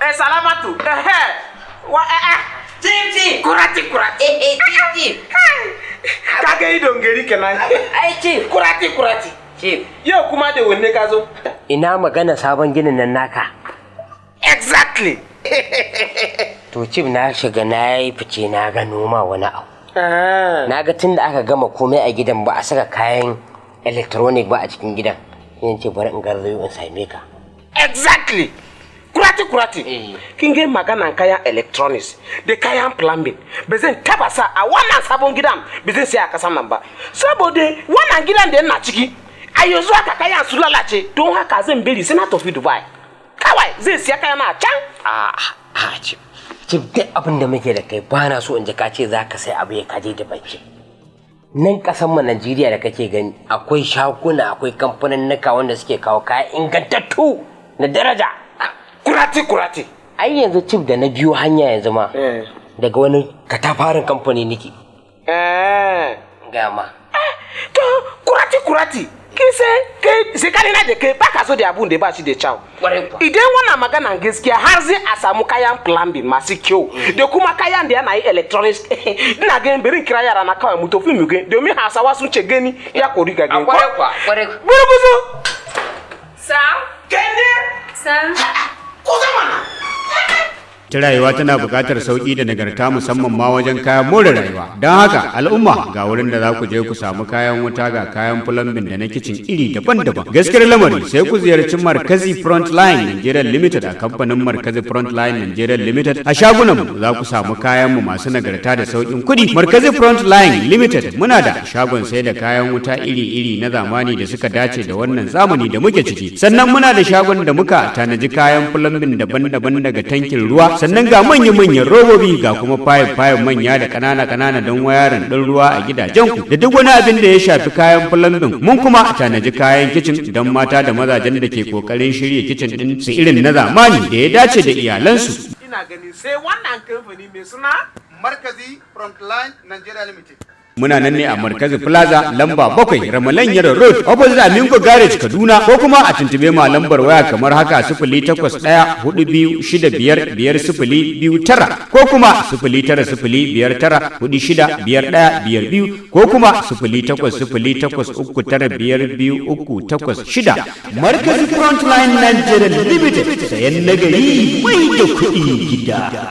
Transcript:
Eh, salamatu. Eh, wa eh eh. Chief, chief. Kurati kurati. Eh eh, chief, chief. Ka ga idon gari kenan. Ai, chief. Kurati kurati. Chief. Yau kuma da wanne ka zo? Ina magana sabon ginin nan naka? Exactly. To chief, na shiga na yi fice, na gano ma wani abu. Ah. Na ga tun da aka gama komai a gidan, ba a saka kayan electronic ba a cikin gidan. Yin ce bari in garzayo in same ka. Exactly. Kurati kurati. Eh. Kin ga maganan kayan electronics da kayan plumbing, ba zan taba sa a wannan sabon gidan, ba zan sai a kasan nan ba. Saboda wannan gidan da yana ciki a yanzu haka, kayan su lalace. Don haka zan bari sai na tafi Dubai. Kawai zai siya kayan a can. A a, chief. Chief, duk abin da muke da kai, ba na so in ji ka ce za ka sai abu ya kaje da baki. Nan kasan mu Najeriya da kake gani, akwai shaguna, akwai kamfaninnika wanda suke kawo kaya ingantattu na daraja. Kurati kurati. Ai yanzu chief, da na biyo hanya yanzu ma daga wani katafaren kamfani nake. Eh. Ga ma. To kurati kurati. Kin sai kai tsakanina da kai, baka so da abun da ba shi da kyau. Kwarai kuwa. Idan wannan maganan gaskiya, har zai a samu kayan plumbing masu kyau da kuma kayan da yana yi electronics, ina ganin bari in kira yara na kawai mu tafi mu gani, domin Hausawa sun ce gani ya kori ga gani. Kwarai kuwa, kwarai. Burbuzu. Sa? Kende. Sa? Ku zama na. Ta rayuwa tana buƙatar sauƙi da nagarta, musamman ma wajen kayan more rayuwa. Don haka al'umma, ga wurin da za ku je ku samu kayan wuta, ga kayan plumbing da na kicin iri daban-daban. Gaskiyar lamari, sai ku ziyarci Markazi Frontline Nigeria Limited. A kamfanin Markazi Frontline Nigeria Limited, a shagunan mu za ku samu kayan mu masu nagarta da sauƙin kuɗi. Markazi Frontline Limited, muna da shagon sai da kayan wuta iri-iri na zamani da suka dace da wannan zamani da muke ciki. Sannan muna da shagon da muka tanaji kayan plumbing daban-daban, daga tankin ruwa, sannan ga manya-manyan robobi, ga kuma pipe-pipe manya da ƙanana-ƙanana don wiring ɗin ruwa a gidajenku da duk wani abin da ya shafi kayan plumbing. Mun kuma tanaji kayan kicin don mata da mazajen da ke ƙoƙarin shirya kicin ɗin su irin na zamani da ya dace da iyalansu. Ina ganin sai wannan kamfani mai suna Markazi Frontline Nigeria Limited. Muna nan ne a Markazi Plaza, lamba 7, Ramalan Yaro Road, opposite Amingo Garage, Kaduna, ko kuma a tuntube ma lambar waya kamar haka: 08142655029, ko kuma 09059465152, ko kuma 08083952386. Markazi Frontline Nigeria Limited, sayan nagari mai da kuɗi gida.